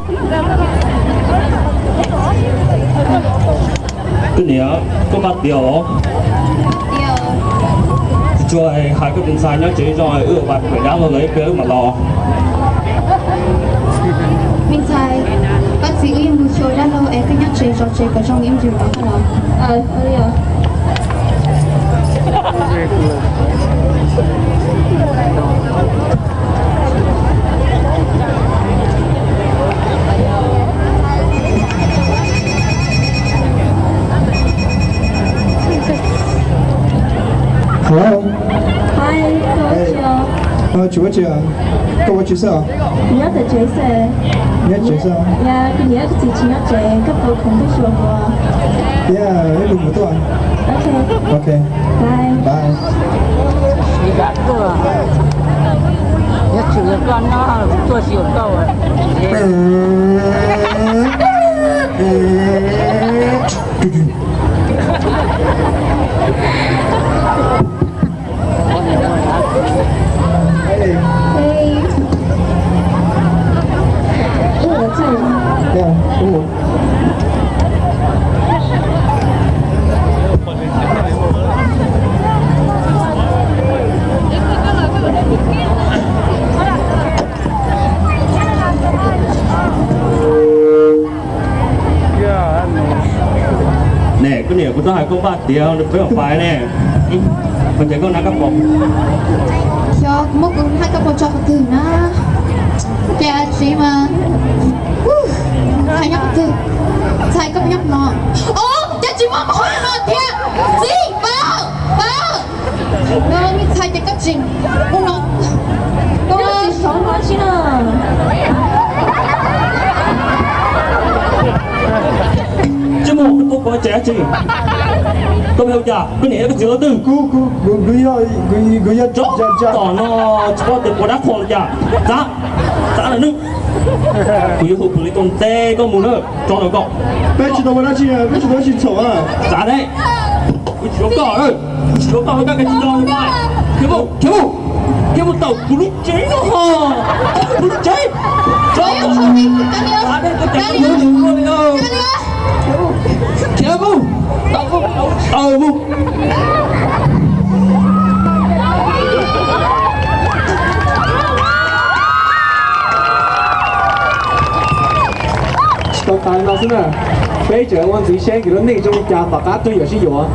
Koj niam, koj npaj tiav os. Tsis tshua hais koj tus ntxhais nyob tsev zoo, wb ua pem dab laug lawv ib pliag wb mam los. Me ntxhais, koj txiv wb yeej mus xyuas dab laug es koj nyob tsev zov tsev kom zoo ib ntsis mam los. Hello. Hi, koj ua tsi os? Tsis ua tsi. Koj ua tsi xwb os? Nyob tom tsev xwb. Nyob tsev xwb? Ya, kuv niam kuv txiv tsis nyob tsev, koj puas khoom tuaj xyuas kuv? Ya, ib pliag kuv tuaj. Ok. Ok. Bye. Bye. Nyob tsev koj nyob, kuv tuaj xyuas koj. Ne, koj niam, kuv twb hais koj npaj tiav nws peb mam pais ne. Koj ces koj na koj pom. Xyov kuv muab kuv hais koj pom tso qhov twg na. Ces txiv mas, ntxhais nyob qhov twg? Ntxhais koj nyob no. Os, cas tsis muaj qhov no thiab. Txiv, pab, pab. No, me ntxhais ces koj tsis, ua no, koj tsis sov no tsis na. Tsis muaj, koj tuaj pov tseg tsis. Koj mus ua cas? Koj niam koj txiv lawv twg? Kuv, kuv, kuv, kuv yog, kuv, kuv yog tsob tom no, tsis paub tias puas dab qhuas li cas. Txav, txav lawm nawb. Kuv yuav hu pus lis tus ntej koj mus na, tso ntawm koj. Peb tsis tau ua dab tsi, peb tsis tau ua dab tsi txhaum. Txav ne, kuv tsis yuav koj, kuv tsis yuav koj, koj tsis tau li. Khiav mus, khiav mus, khiav mus tawm kuv lub tsev no, tawm kuv lub tsev. Tso, txav ne, koj tsis yuav li. Khiav mus, tawm mus. Tsis tau tas li no xwb na, peb tseem ua ntxiv seb nkawd lub neej zoo li cas tom qab tuaj yuam sib yuav.